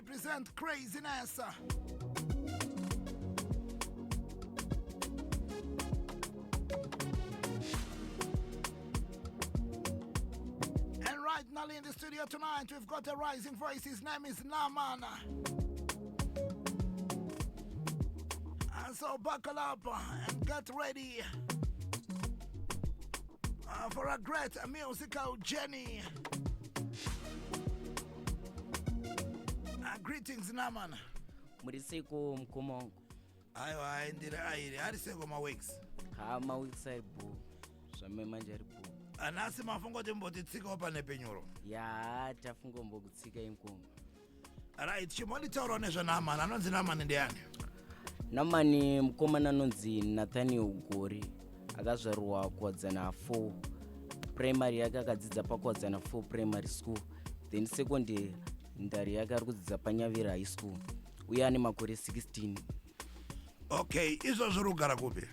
Represent craziness. And right now in the studio tonight, we've got a rising voice. His name is Naman. And so buckle up and get ready for a great musical journey. Greetings, Naman. Muri seiko, mukoma wangu? Aiwa, aendere airi ari seko maweeks? Ha, maweeks ari bo, zvame manje ari bo. Nhasi mafunga kuti mbotitsikawo pane penyuro? Ya, tafunga mbokutsika, imukoma. Right, chimbonditaurawo nezvaNaman. Anonzi Naman ndiani? Namani mukomana anonzi Nathaniel Gori, akazvarwa Kuwadzana 4. Primary yake akadzidza paKuwadzana 4 Primary School, then secondary yake ari kudzidza paNyavira High School, uye ane makore 16. Okay, izvozvo uri kugara kupi?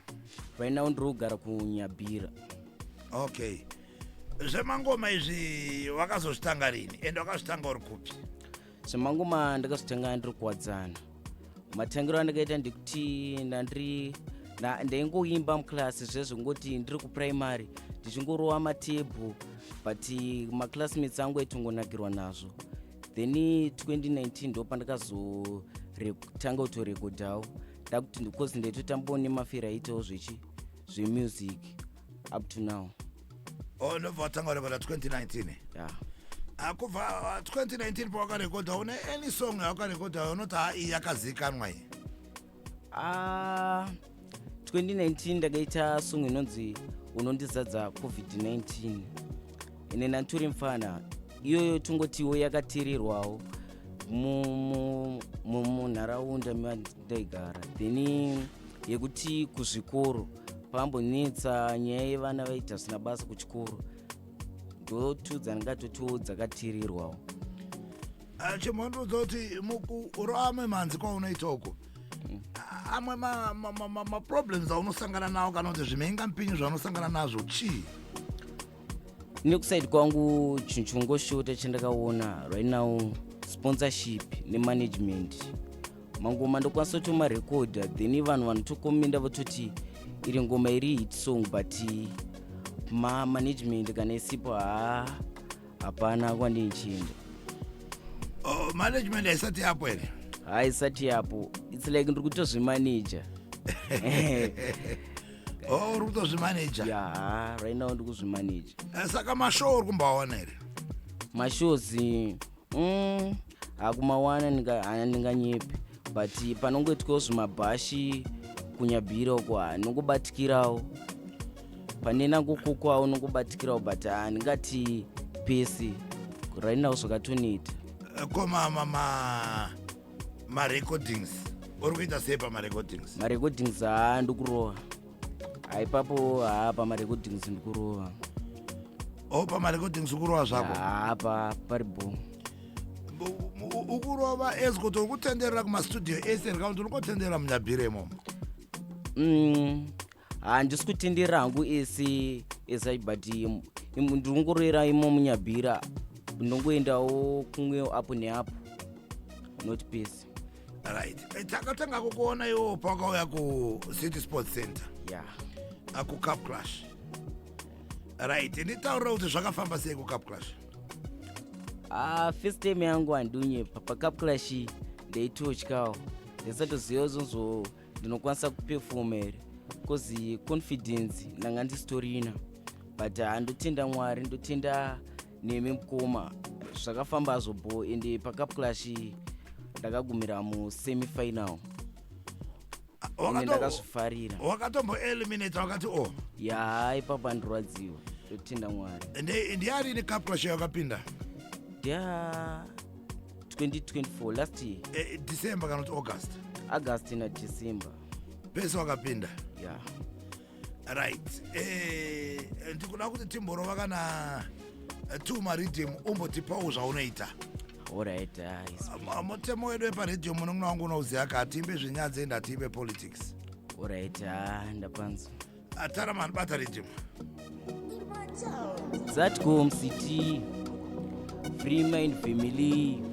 Right now ndiri kugara kuNyabhira. Okay, zvemangoma izvi wakazozvitanga rini, ende wakazvitanga uri kupi? Zvemangoma ndakazvitanga ndiri Kuwadzana. Matangiro andakaita ndekuti ndandiri ndaingoimba muclass, zvezvongoti ndiri kuprimary ndichingorova matebhu, but maclassmates angu aitongonakirwa nazvo. Then 2019 ndo pandakazotanga kutorekodhawo, ndakuti because ndaitotambawo nemafira aitawo zvechi zvemusic up to now. Oh, ndobva watanga kurekodha 2019? Yeah. Kubva 2019 pawakarekodha, une any song yawakarekodha unoti ha, iyi yakazikanwa iyi? Ah, 2019 ndakaita song inonzi "Unondizadza COVID-19" ine nanturi mfana. Iyoyo tungotiwo yakateererwawo munharaunda mandaigara. Then yekuti kuzvikoro pambonetsa nyaya yevana vaita zvisina basa kuchikoro, ndo dzandingatotiwo dzakateererwawo. Chimbondiudza kuti mukurova memhanzi kwaunoita uko, amwe maproblems aunosangana nawo kana kuti zvimhengamupinyi zvaunosangana nazvo chii? Nekuside kwangu, chinhu chinongoshota chandakaona right now, sponsorship nemanagement. Mangoma ndokwanisa kutomarekodha, then vanhu vanotokomenda vototi iri ngoma iri hit song, but mamanagement kana isipo, haa, hapana kwandinichienda. Oh, management haisati yapo here? Haa, isati yapo. It's like ndiri kutozvimaneja. Oh, uri kutozvimaneja? Ya, right now ndiri kuzvimaneja. Saka mashow uri kumbawana here? Mashows hakumawana, ndinganyepi, but panongoitwawo zvimabhashi kuNyabhira uko, nongobatikirawo pane nangokokwawo, nongobatikirawo, but handingati pese. Right now zvakatoneta. Ko marecordings uri kuita sei pamarecordings? Marecordings, haa, ndikurova haipapo. Haa, pamarecordings ndikurova. O, pamarecordings ukurova zvako? Haa, pari bo. Ukurova as kuti uri kutenderera kumastudio ese kana kuti uri kutenderera muNyabhira imomo? Handisi kutenderera hangu ese ese, but ndiri kungorera imo muNyabhira, ndongoendawo kumwe apo neapo, not pese. Right. Takatanga kukuona iwo pawakauya kuCity Sports Center kuCup Clash. Right, nditaurira kuti zvakafamba sei kuCup Clash? Ah, first time yangu, handinyepa, paCup Clash ndaitotyawo, ndisatoziva zvonzvo ndinokwanisa kupefoma here, because confidence ndanga ndisitorina, but handotenda Mwari, ndotenda nemi mukoma, zvakafamba zvo bo. Ende paCup Clash ndakagumira musemifinal. Ende ndakazvifarira. Wakatomboeliminata wakati o? Ya, ipapo andirwadziwa, ndotenda Mwari. Ndiarini Cup Clash yakapinda? Ndia 2024, last year. December kana kuti August? August naDecember. Pese wakapinda? Ya. Right. Ndikuda kuti timborova kana two mariddim, umbotipawo zvaunoita. Alright. Mutemo wedu weparedhiyo, munun'una wangu, unouziva ka: hatiimbe zvinyadzi ende hatiimbe politics. Alright, ndapanzwa. Taraman, bata riddim. Zatcom City, Free Mind Family.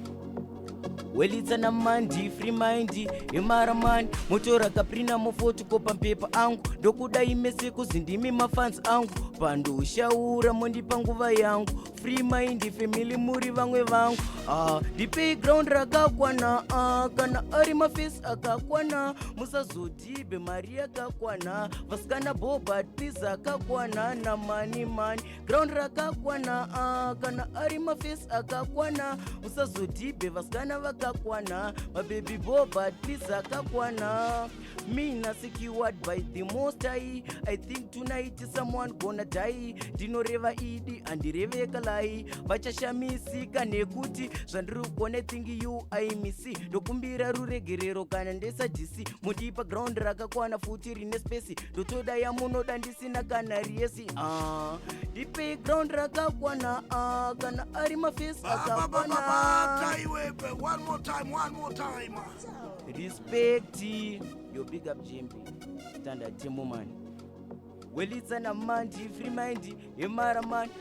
Welitsa namandi, free mind yemaramani, motora kaprina mofotokopa mpepa angu. Ndokuda imese kuzi ndimi mafans angu. Pandoshaura mondipa nguva yangu. Free mind family, muri vamwe vangu. Ah, ndipei ground rakakwana. Ah, kana ari mafesi akakwana, musazodhibhe mari yakakwana. Vasikana bobat please akakwana namani mani. Ground rakakwana. Ah, kana ari mafesi akakwana, musazodhibhe vasikana vakakwana. Mababy bobat please akakwana. Mina secured by the Most High. I think tonight someone gonna die. Ndinoreva idi, handireve kalai. Vachashamisika nekuti zvandiri kuona, think you imc. Ndokumbira ruregerero kana ndesadhisi. Mundipa ground rakakwana futi rine space. Ndotoda yamunoda ndisina kana riesi. Ah, ndipei ground rakakwana. Ah, kana ari mafesi akakwana. Taiwe, one more time, one more time. Respect yo, big up Jimbi Standard Temo man. Welitsa namandi, free mind yemaramani,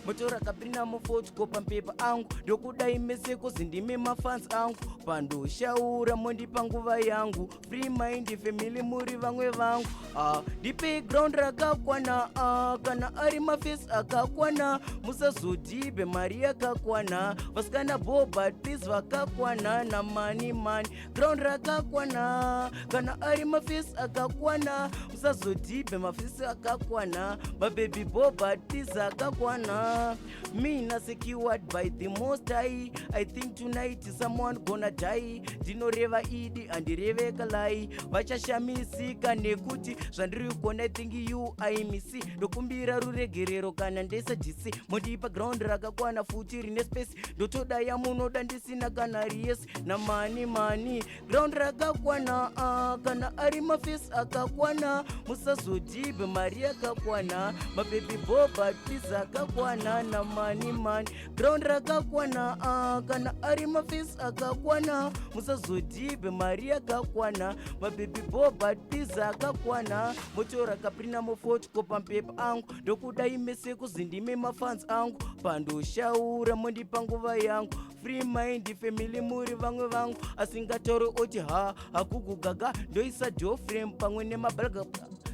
motora kaprina mofotokopa mpepa angu. Ndokuda imese kuzi ndimi mafans angu. Pandoshaura mondipa nguva yangu. Free mind family, muri vamwe vangu. Ah, ndipei ground rakakwana. Ah, kana ari mafesi akakwana, musazodhibhe mari yakakwana. Vasikana bobat please vakakwana namani mani. Ground rakakwana. Kana ari mafesi akakwana, musazodhibhe mafesi akakwana. Mababy bobat please akakwana. Mina secured by the Most High. I think tonight someone gonna die. Ndinoreva idi, handireve kalai. Vachashamisika nekuti zvandiri kuona, think you imc. Ndokumbira ruregerero kana ndesadhisi. Mundipa ground rakakwana futi rine space. Ndotoda yamunoda ndisina kana riesi namani mani. Ground rakakwana. Ah, kana ari mafesi akakwana, musazodhibhe mari yakakwana. Mababy bobat please akakwana namani mani. Ground rakakwana. Ah, kana ari mafesi akakwana, musazodhibhe mari yakakwana. Mababy bobat please akakwana. Motora kaprina mofotokopa mpepa angu. Ndokuda imese kuzi ndimi mafans angu. Pandoshaura mondipa nguva yangu. Free mind family, muri vamwe vangu. Asingatori oti ha hakugugaga. Ndoisa door frame pamwe nemabhalga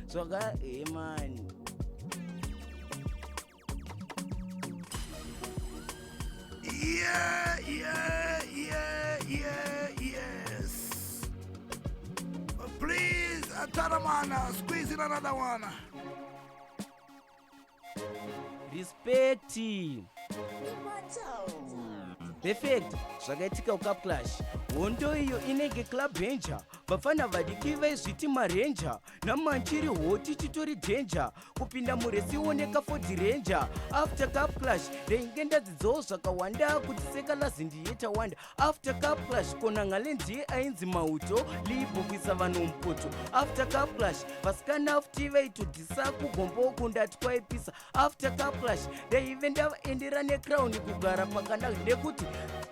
zvaka emani. Yeah, yes. Please, Taramana, squeeze in another one. Respect, perfect. Zvakaitika kuCup Clash, hondo iyo inenge Club Ranger. Vafana vadiki vaizviti marenja, namanchiri hoti chitori danger kupinda muresi oneka Ford Ranger. After Cup Clash ndainge ndadzidzawo zvakawanda kuti sekalazi ndiye tawanda. After Cup Clash kona ngale ndiye ainzi mauto libo kuisa vanhu mupoto. After Cup Clash vasikana futi vaitodhisa kugombo kundati kwaipisa. After Cup Clash ndaive ndavaendera necrown kugara pakanaka nekuti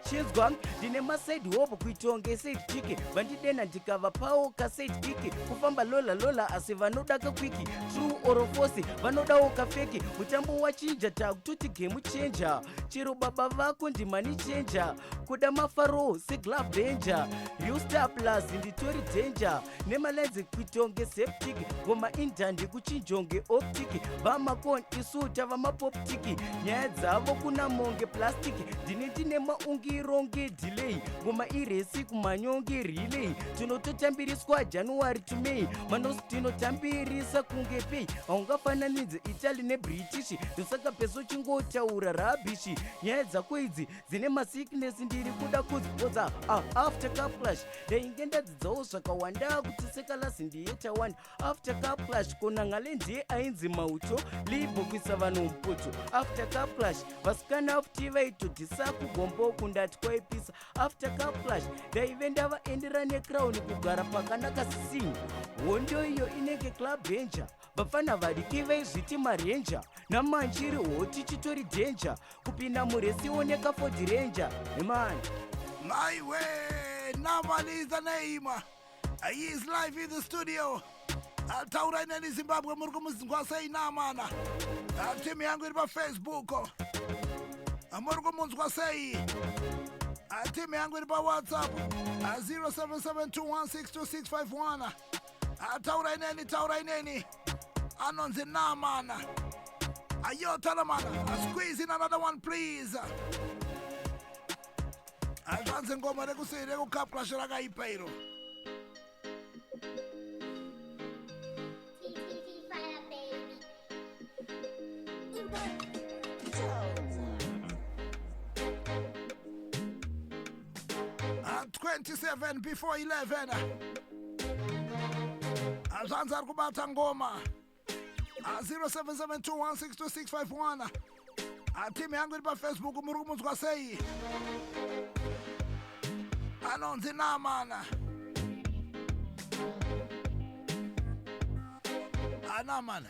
chinzwa ndine maside hope kuitonge side chick. Vandidena ndikavapawo kaside kick, kufamba lola lola, asi vanoda kaquick. True or false, vanodawo kafake. Mutambo wachinja, takutoti game changer. Chero baba vako ndimani changer, kuda mafaro seglove danger. Real star plus nditori danger nemalenzi kuitonge septic. Ngoma indandi kuchinjonge optic, vamakon isu tava mapoptic. Nyaya dzavo kuna monge plastic. Ndini ndine maungironge delay, ngoma iresi kumanyonge relay. Tinototambiriswa January to May, manosi tinotambirisa kunge pay. Haungafananidze Italy neBritish, ndosaka peso chingotaura rubbish. Nyaya dzako idzi dzine masickness, ndiri kuda kudzipodza. Ah, after Cup Clash ndainge ndadzidzawo zvakawanda kuti sekalasi ndiye tawanda. After Cup Clash kona ngale ndiye ainzi mauto libo kuisa vanhu mupoto. After Cup Clash vasikana futi vaitodhisa kugombo kundati kwaipisa. After Cup Clash ndaive ndavaendera necrown kugara pakanaka sisini. Hondo iyo inenge Club Ranger. Vafana vadiki vaizviti marenja, namanchiri hoti chitori danger kupinda muresi oneka Ford Ranger nemani. My way, Naman is the name. He is live in the studio. Taura ineni Zimbabwe, muri kumunzwa sei Namana? Timu yangu iri paFacebook. Muri kumunzwa sei? Timu yangu iri paWhatsApp 0772162651. Taurai neni, taurai neni. Anonzi Namana. Ayo Talamana, squeeze in another one, please. Zvanzi ngoma rekuCup Clash rakaipa iro. TTT fire, baby. 27 before 11. Zvanzi ari kubata ngoma. 0772162651. Timu yangu iri paFacebook, muri kumunzwa sei? Anonzi Namana. Anamana,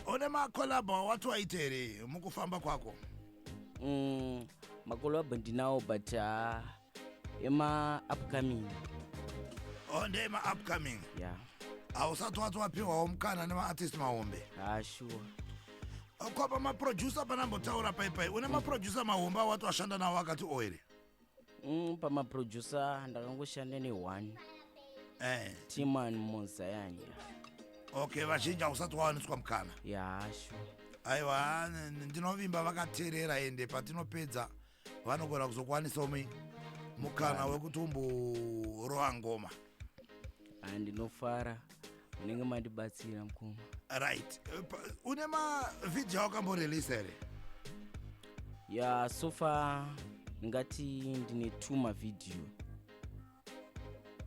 une macollabo wati waite here mukufamba kwako? Macollabo ndinawo, but ema upcoming. O, ndema-upcoming? Ya. Hausati wati wapiwawo mukana nemaartist mahombe? Ha, sure. Ko pamaproducer panambotaura paipai, une maproducer mahombe awati washanda nawo akati o here? Pamaproducer ndakangoshanda ne-one, Timan Mozayani. Okay, vazhinji hausati wawaniswa mukana? Ya, sure. Aiwa, ndinovimba vakateerera, ende patinopedza vanogona kuzokwanisawo mukana wekuti umborova ngoma. Ha, ndinofara, munenge mandibatsira, mukoma. Right. Une mavhidhiyo awakamboreleasa here? Ya, so far ndingati ndine two mavhidhiyo.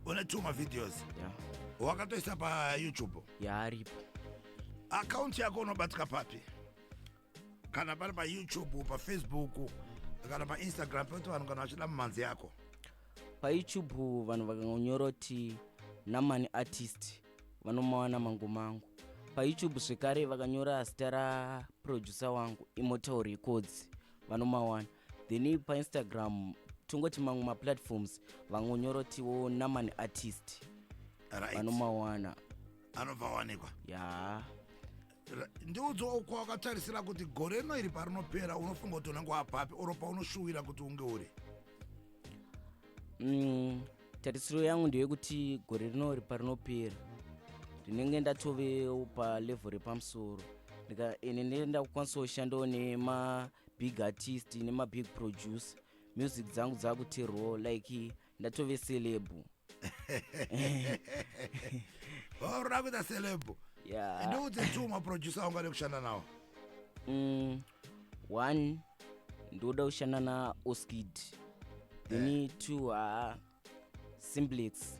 Une two mavideos? Ya. Wakatoisa paYouTube? Ya, aripo. Akaunti yako unobatika papi, kana pari paYouTube, paFacebook kana paInstagram, pekuti vanhu kana vachida mumhanzi yako? PaYouTube vanhu vakangonyora kuti Namani Artist, vanomawana mangoma angu paYouTube. Zvekare vakanyora zita raproducer wangu, Immortal Records, vanomawana. Then paInstagram, tongoti mamwe maplatforms, vangonyora kutiwo Namani Artist, vanomawana. Anobva awanikwa. Ya. Ndiudzewo kwawakatarisira kuti gore rino iri parinopera unofunga kuti unenge wapapi, oro paunoshuwira kuti unge uri? Tarisiro yangu ndeyekuti gore rinori parinopera ndinenge ndatovewo palevel repamusoro. Ende ndinenge ndakukwanisawo kushandawo nemabig artist nemabig producer, music dzangu dzakuteerwawo, like ndatove celeb. Unoda kuita celeb? Ya. Ndiudze two maproducer aungade kushanda nawo. One, ndoda kushanda naOskid, then two, haa, Simplex.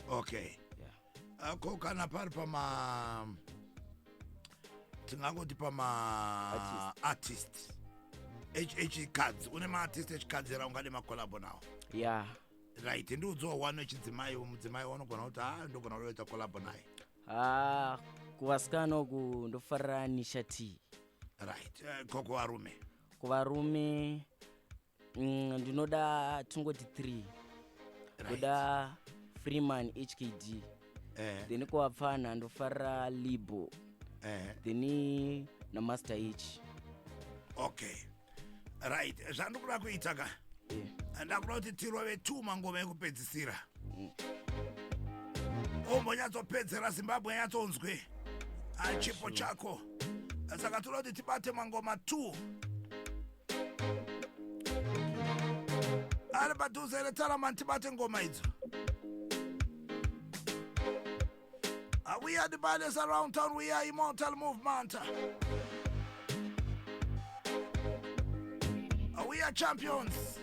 Okay. Yeah. Ko kana pari pama, tingangoti pama artist echikadzi, une maartist echikadzi here aungade macollabo nawo? Ya. Right, ndiudzewo one wechidzimai, mudzimai wanogona kuti ha, ndogona kudoita collabo naye. Ha, kuvasikana uku ndofarira Nisha T. Right. Ko kuvarume? Kuvarume ndinoda tongoti three. Ndoda Freeman HKD, then kuvapfana ndofarira Libo, then naMaster H. Okay, right, zvandikuda kuita ka, ndakuda kuti tirove two mangoma ekupedzisira, umbonyatsopedzera Zimbabwe nyatsonzwe chipo chako. Saka toda kuti tibate mangoma 2 ari padhuze reTaraman, tibate ngoma idzo. We are the baddest around town. We are Immortal Movement. We are champions.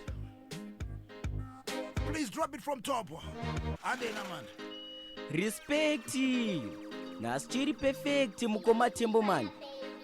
Please drop it from top. Andena, man. Respect, nhasi chiri perfect, mukoma Tembo man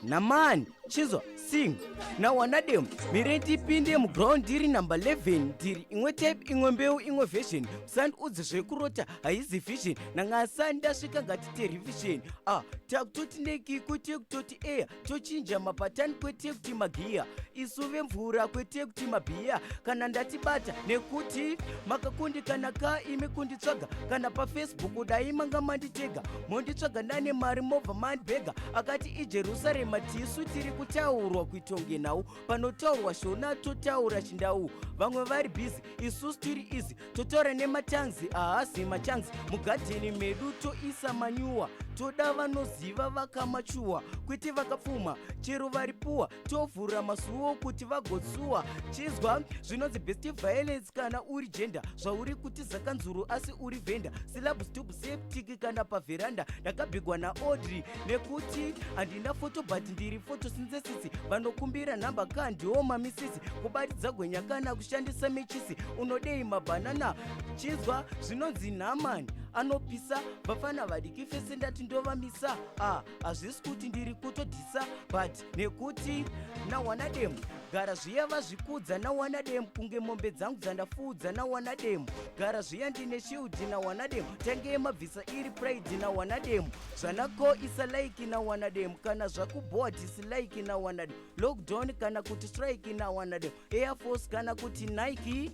namani chizwa sing nawanadem. Mire ndipinde muground, ndiri number 11, ndiri imwe type, imwe mbeu, imwe version. Usandiudze zvekurota, haizi vision. Nangasani ndasvika, ngati television. Ah, takutoti neki, kwete kutoti eya, tochinja mapatani, kwete kuti magiya. Isu vemvura kwete kuti mabhiya kana ndatibata nekuti makakundikana ka imi kunditsvaga kana paFacebook. Dai manga manditega, monditsvaga ndane mari, mobva mandibhega. Akati iJerusarema, tisu tiri kutaurwa kuitonge nhau. Panotaurwa Shona totaura Chindau. Vamwe vari busy, isusu tiri easy, totaura nematanzi ahasi machanzi. Mugadheni medu toisa manyuwa, toda vanoziva vakamachuwa, kwete vakapfuma chero vari puwa. Tovhura masuo kuti vagotsuwa. Chizwa zvinonzi best violence kana uri gender, zvauri kutiza kanzuru asi uri vendor. Slab stub septic kana pavheranda. Ndakabhigwa naAudrey nekuti handina photo, but ndiri photosynthesis. Vanokumbira nhamba ka ndiwo mamisisi, kubatidza gwenya kana kushandisa mechisi. Unodei mabhanana? Chinzwa zvinonzi Namani anopisa vafana vadiki fese, ndati ndovamisa. Ah, hazvisi kuti ndiri kutodhisa, but nekuti nawana demu gara zviya vazvikudza. Nawana demu kunge mombe dzangu dzandafudza. Nawana demu gara zviya ndine shield. Nawana demu tange mabvisa iri pride. Nawana demu zvanako isa like. Nawana demu kana zvakubhowa dislike. Nawana demu lockdown kana kuti strike. Nawana demu Air Force kana kuti Nike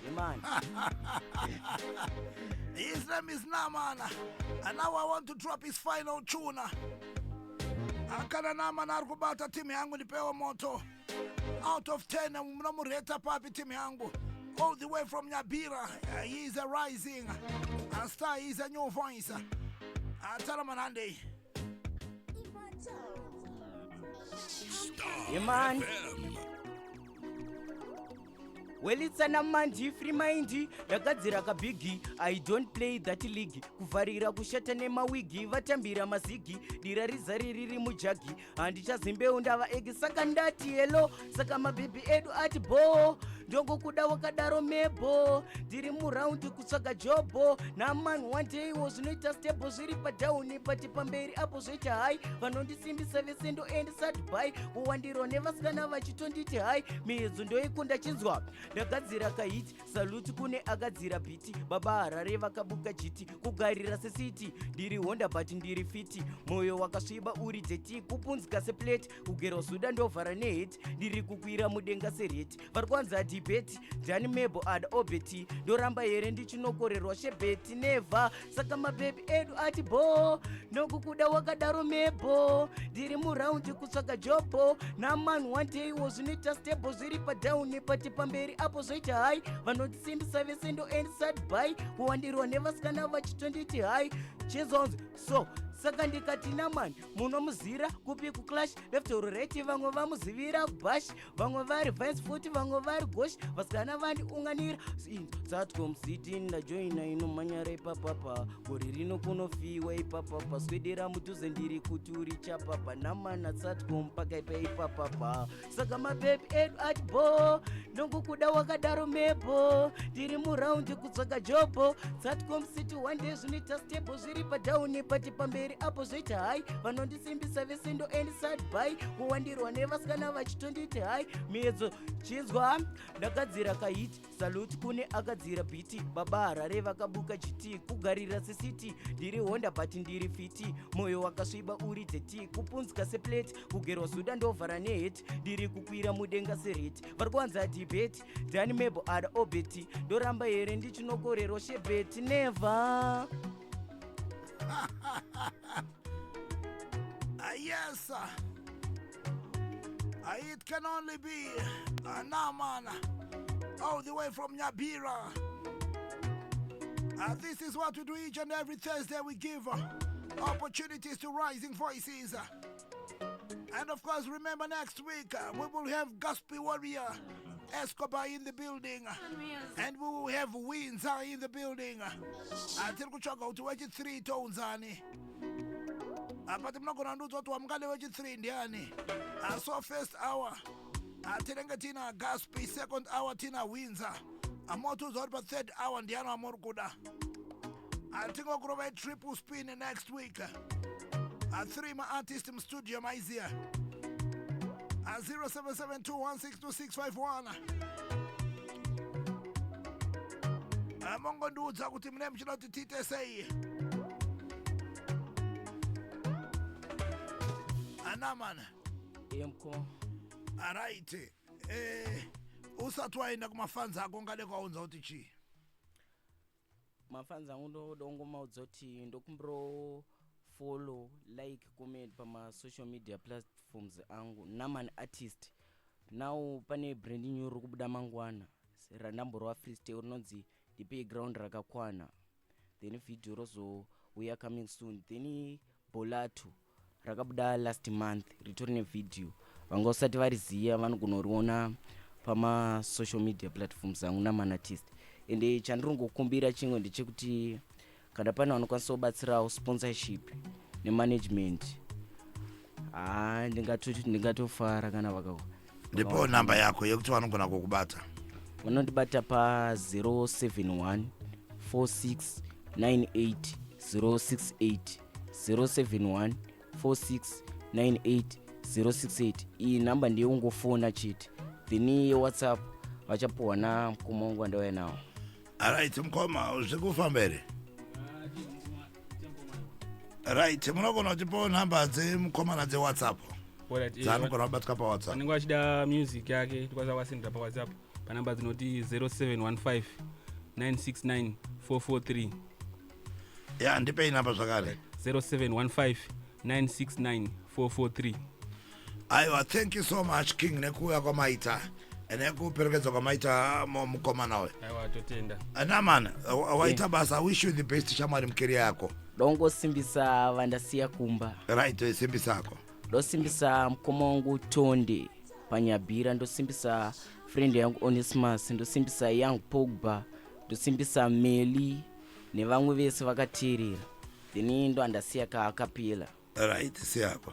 imani. His name is Naman. And now I want to drop his final tune. Akana Naman ari kubata timu yangu, ndipewe moto. Out of 10 munomureta papi timu yangu? All the way from Nyabira. He is a rising a star. He is a new voice. Taraman Andy. Imani welitsana mandi free mind. Ndagadzira kabhigi, I don't play that league. Kuvharira kushata nemawigi, vatambira mazigi. Dira rizari riri mujagi, handichazimbeu ndava egi. Saka ndati hello, saka mabhebhi edu ati bo, ndongokuda wakadaro mebo. Ndiri muraundi kutsvaga job naman. One daywo zvinoita stable, zviri padown pati pamberi apo zvoita high. Vanondisimbisa vese ndoendesa Dubai. Kuwandirwa nevasikana vachitonditi hai, miedzo ndoikunda. Chinzwa, ndagadzira kahit. Salute kune akadzira beat, Baba Harare vakabuka jiti. Kugarira sesiti, ndiri Honda but ndiri fit. Mwoyo wakasviba uri dirty, kupunzika seplate. Kugerwa zuda ndovhara nehat. Ndiri kukwira mudenga serate. Vari kwanza debate ndani mebo ada obeti. Ndoramba here ndichinokorerwa shebeti? Never. Saka mabhebi edu ati bo, nokukuda wakadaro mebo. Ndiri muraundi kutsvaga job naman. One daywo zvinoita stable, zviri padown pati pamberi apo zvoita high. Vanotisimbisa vese ndoendesa Dubai. Kuwandirwa nevasikana vachitonditi hai. Chizonzi so saka ndikati Namani munomuzira kupi kuclash, left or right? Vamwe vamuzivira kubash, vamwe vari vines futi, vamwe vari gosh. Vasikana vandiunganira Satcom City. Ndajoina inomanyara ipapapa, gore rino kunofiwa ipapapa. Swedera mudhuze, ndiri kuti uri chapapa. Namana Satcom pakaipa ipapapa. Saka mabhebi edu ati bo, nongokuda wakadaro mebo. Ndiri muraundi kutsvaga job. Satcom City, one day zvinoita stable, zviri padown pati pamberi apo zvoita high. Vanondisimbisa vese ndoendesa Dubai. Kuwandirwa nevasikana vachitonditi hai, miedzo. Chinzwa, ndagadzira kahit. Salute kune akadzira beat, Baba Harare vakabuka jiti. Kugarira sesiti, ndiri Honda but ndiri fit. Mwoyo wakasviba uri dirty, kupunzika seplate. Kugerwa zuda ndovhara nehat. Ndiri kukwira mudenga serate. Vari kuwanza debate dhani mebo ada obeti. Ndoramba here ndichinokorerwa shebeti? Never. Yes. It can only be Naman, all the way from Nyabira. This is what we do each and every Thursday. We give opportunities to rising voices. And of course, remember next week we will have Gaspi Warrior Escobar in the building. And we will have Windsor in the building. Tiri kutsvaga kuti wechi3 tounzani apati munogona ndiudza kuti wamungade wechi3 ndiani. So first hour tinenge tina Gaspi, second hour tina Windsor. Amotiudza kuti pathird hour ndiani wamuri kuda. Tingokurovai triple spin next week. Three maartist mustudio maiziya. 0772162651. Mongondiudza kuti mune muchida kuti tiite sei. Anaman. Mko. Alright, usati waenda kumafans ako, ungade kwaunza kuti chii? Mafans angu, ndongomaudza kuti ndokumbiro follow, like, comment pamasocial media platforms angu, Naman Artist. Now pane brand new riri kubuda mangwana randamborova freestyle, rinonzi "Ndipei Ground Rakakwana". Then video rozouya coming soon. Then Bolato rakabuda last month, ritori nevideo. Vanga usati variziya vanogona kuriona pamasocial media platforms angu, Naman Artist. Ende chandiri chimwe ndechekuti kana pane vanokwanisa kubatsirawo sponsorship nemanagement, haa, ndingatofara kana vaka. Ndipo namba yako yekuti vanogona kukubata. Vanondibata pa071 46 98 068, 071 46 98 068. Iyi namba ndeyekungofona chete, then yeWhatsApp vachapuhwa namukoma wangu wandauya nawo. Alright, mukoma, zviri kufamba here? Right, munogona kutipawo nhamba dzemukomana dzeWhatsApp dzaanogona kubatika paWhatsApp? Vanenge vachida music yake, tikwanisa kuvasendera paWhatsApp panamba dzinoti 0715 969 443. Ya, ndipei namba zvakare. 0715 969 443. Aiwa, thank you so much, King, nekuuya kwamaita nekuperekedza kwamaita mukomana uyu. Aiwa, totenda. Naman, waita basa. I wish you the best, shamwari, mucareer yako. Dongosimbisa vandasiya kumba. Right, simbisako. Ndosimbisa mukoma wangu Tonde panyabhira, ndosimbisa friend yangu Onesimus, ndosimbisa Young Pogba, ndosimbisa Meli nevamwe vese vakateerera. Then ndo andasiya kaakapela. Right, siyako.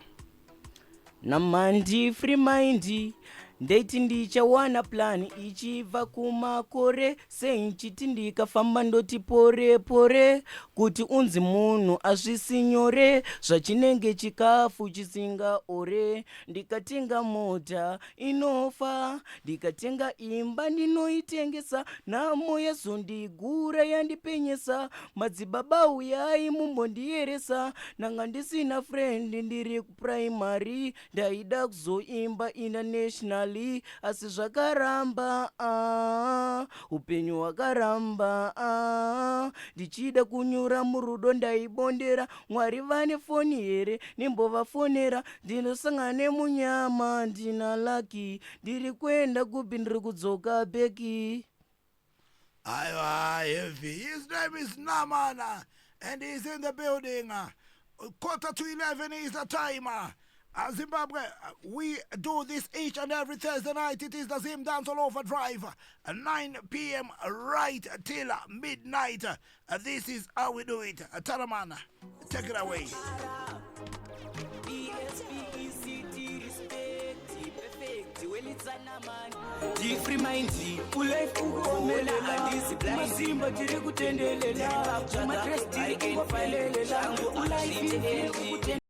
Namandi Free Mind, ndeti ndichawana plan ichibva kumakore seinchiti ndikafamba ndoti pore pore kuti unzi munhu azvisi nyore, zvachinenge chikafu chisingaore. Ndikatenga mota inofa, ndikatenga imba ndinoitengesa, nhamo yazondigura yandipenyesa. Madzibaba, uyai mumbondiyeresa. Ndanga ndisina friend ndiri kuprimary, ndaida kuzoimba internationally asi zvakaramba. Ah, upenyu hwakaramba. Ah, ndichida kunyura murudo ndaibondera. Mwari vane foni here nimbovafonera? Ndinosangana nemunyama, ndina lucky. Ndiri kuenda kupi? Ndiri kudzoka back. Aiwa, heavy. His name is Naman, and he's in the building. 10:45 is the time. Zimbabwe, we do this each and every Thursday night. It is the Zim Dancehall Overdrive, 9 p.m. right till midnight. This is how we do it. Taraman, take it away. E-S-P-E-C-T, respect, perfect, welitsanamani. Free Mind, ulife kuomelela, masimba tiri kutendelela, madress tiri kungopelelela, ulife.